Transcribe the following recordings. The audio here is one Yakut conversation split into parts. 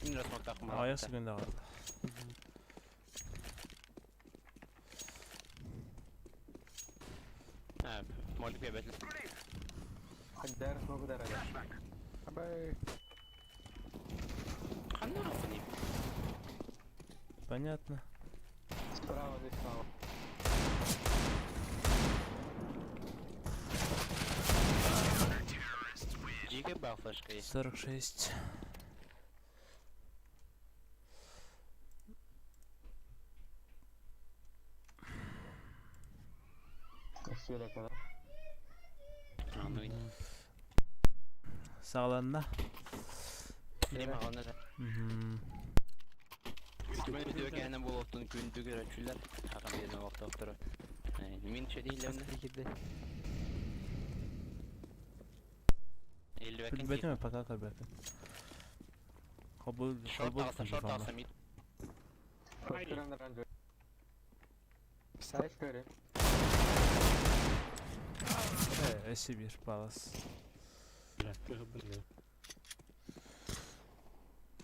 Мин смоктаахпын Аҕыйах баҕарбыта. секунда хаалла. А, молик биэрбэт. Хайдар смогу дарага. Абай. Ханна охуни? Понятно. Справа здесь справа. Дьиикэй баар флешка есть. 46. Сверка, да? А, ну и... Саҕаланна. Сирим аҕална да. Мгм. Үтүмэн үтүө кэһэнэ буолуохтун күндү көрөөччүлэр, хатан диэн олохтоохторо. Мин чэдииллэмнэ. Киирдэ. Эллибэккин Көрбөтүм пока көрбөтүм. Хобул Шорт хобул тахса, шорт тахса мид. Флешкерен оранжевый. Сайт. Флешкерен. Э, Сибирь палас.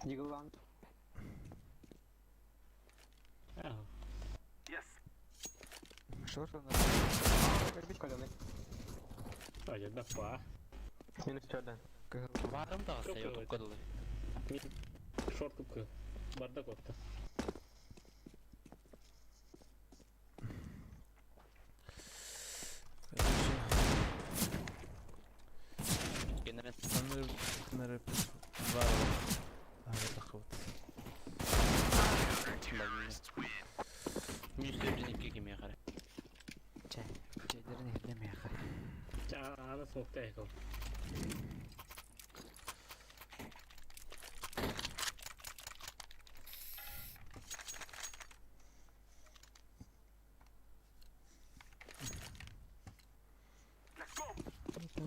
Диглан. Шорт он. Каленый. Минус черный. Баарым таҕыста, я тукка дылы. Шорт купка. Бардак отта. Короче, Генерен. Аныр нырып бар. Ага, вот. Минус 402 кимиэхэ эрэ. Чэ. Чэйдэрин иһиллэмиэхэ. Аны смокта экол.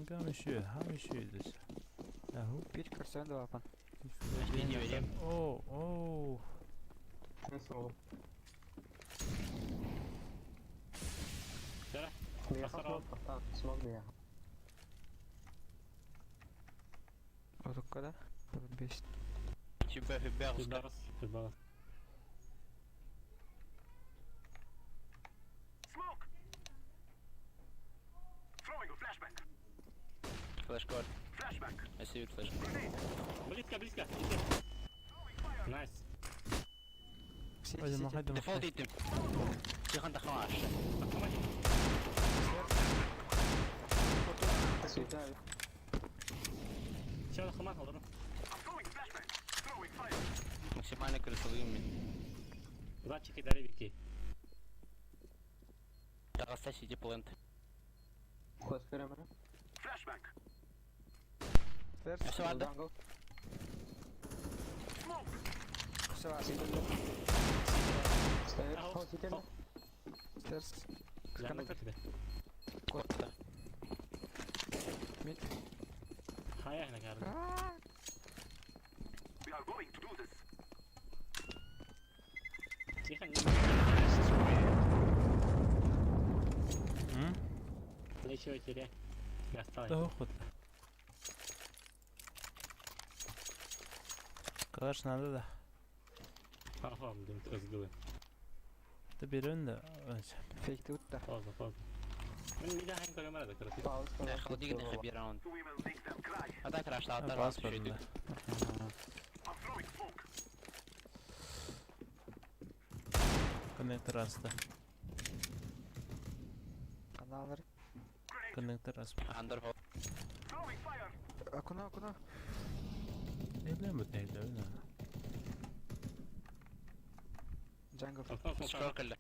Гам еще, хам еще здесь. Аху. Пить көрсөн да апан. Не верим. О, о. Минус смогу. Да. Меха смог, смог меня. Отукка да. Бес. Сүбэ хүбэ аҕыска. Барас, барас. Флешка бар. Өссө флешка. Близко, близко. Найс. Сити, Ой, сити. махай да Дефолт махай. иттим. Тихон тахма аша. Светаю. Сейчас хамат алырым. Максимально крысолыйым мин. Датчики дари бики. Таҕыста сити плент. Флешкерен. Стерс. Өссө баар да? Джангл. Все бар. Стоит. О, сидели. Стерс. Jungle Коннектор. тебе. Котта. Мид. Хая на гарда. Тихо, не М? Нечего терять. Не осталось. Да хоть. Калаш надо да. Ага, блин, разгулы. Да берем да. Фейкти утта. Поздно, поздно. Ну, не дай им да, короче. Пауза. Холодильник на хабир раунд. А так рашла, а Паспорт, да. Коннектор аста. Каналлар. Коннектор аста. Андер хол. Окно, окно. Эйлем бит эйлем да. Джангл. Шорт кэллэ.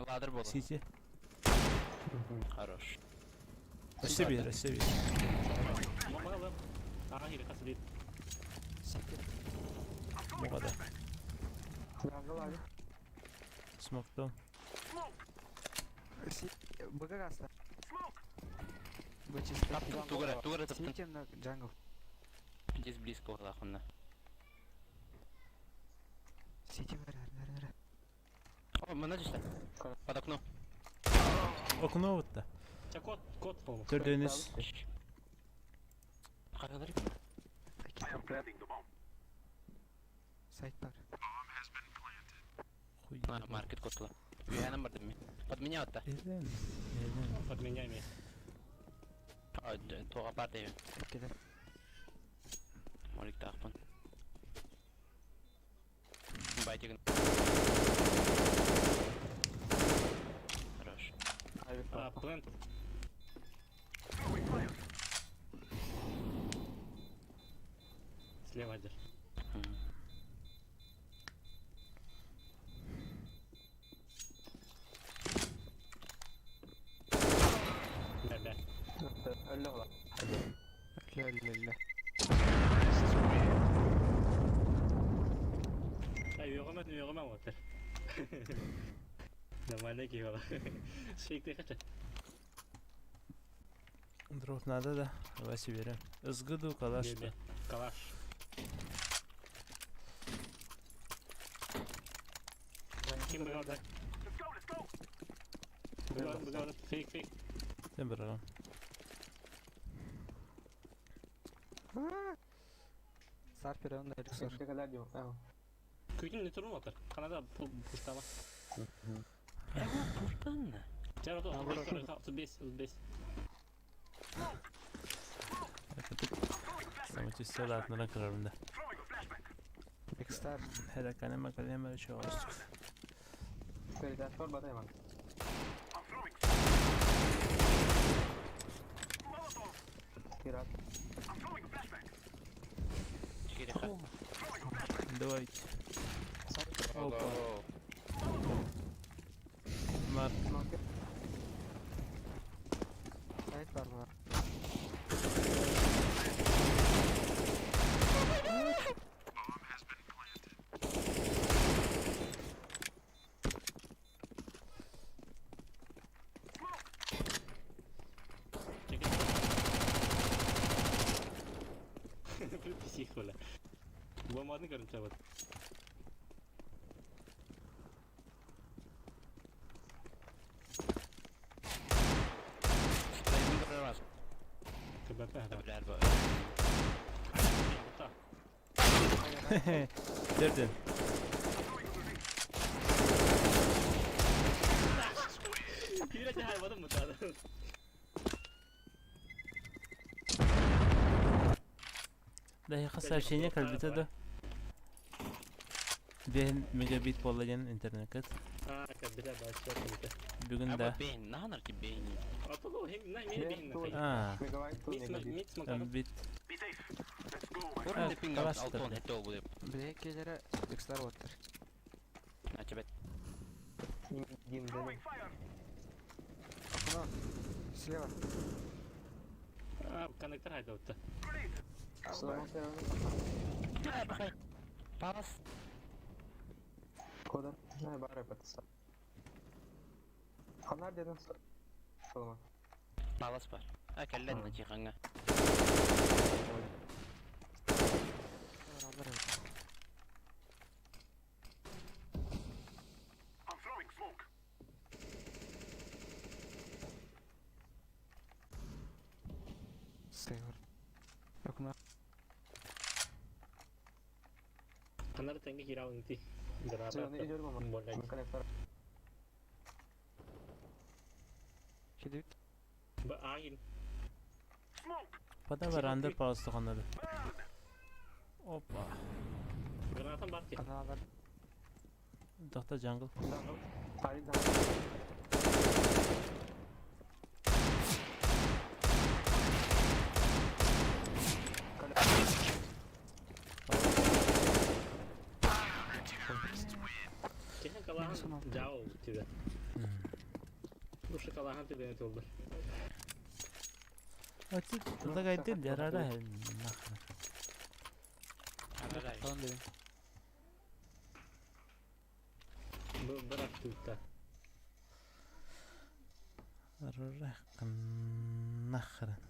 Ладер буолла. Сити. Хорош. Өссө биир, өссө биир. Мамалым. Ага, или касылит. Сити. Буга да. Джангл, али. Смоктом. Сити. БГ аста. Б чисто. Таптым тугара, тугара таптым. Сити на джангл. Здесь близко улаханна. Сити бар, бар, бар. О, мына түстэ. Под окно. Окно вот-то. Ча кот, кот, по-моему. Төрдөнүс. Харалар. Сайт бар. Хуй. А, маркет котла. Үһэнэн бардым мин. Подменял-то. Элен. Элен. Подменяй меня. Туға бар деймін. Кэлэр. Моликтаахпын. Байтигин. Хорош. Айбек А, плент. Слева держи. Мгм. Да, да. Өллө ола. Өллө өллө өллө. Ай, үйөҕүмэн, үйөҕүмэн уоттар. Нормально киһи Шейкте хача. Дроп надо да. Давай соберем. Ызгыду калаш. Бе, бе. Калаш. Ким быгарды? Быгарды, быгарды. Фейк, фейк. Сен бір Сарпер онда Эликсор. Сетте кэлэр дио. Ага. Күтүн не турун отыр. Канада пуштама. Эго, пуштан. Жар отыр, 35, 35. Самочистила кырарым да. Бекстар. Hele kaleme kaleme çoğustuk. Передатор батайман. Пират. Чекиреха. Давайте. Сайт. Опа. Мар. Смок. Сайт бар бар. Псих, бля. Бомбаны көрүнчө вот. Спреймин көрөр КБП, да. Билер бу. Дерден. Кирече хайбадым бу тады. Дайха сообщение калбите да. Бен мегабит боллаган интернет. А, кабиля баш, кабиля. Бүгүн да. Аба бейн, наханар ки бейн. Атылы хем на мен бейин. А, Мегабайт Микс мегабит. микс макар. бит. Көрүндө пинг калаш алтон тарды. хетте болду деп. Биле келere Бекстар оттар. Ачыбет. Дим дем. Окно. Слева. А, коннектор хайда отты. Смок. Палас. Кода. Не бары патса. Ханар дедин. Солома. Палас бар. А келлен чиханга. Алар алар. Сейвер. Окно. Канар тенге кирауын ти. Зоны идет мама. Болай. Коннектор. Кидит. Ба агин. Пада бар андер палас туганады. Опа. Гранатам бар ки. Ана алар. Дохта джангл. Jungle. Ай jungle. Кехан калахан жау тебе. Душа калахан тебе не толды. Ати, туда гайды ярара. Нахрен. Tamam dedim. Бу брат тутта. Нахрен.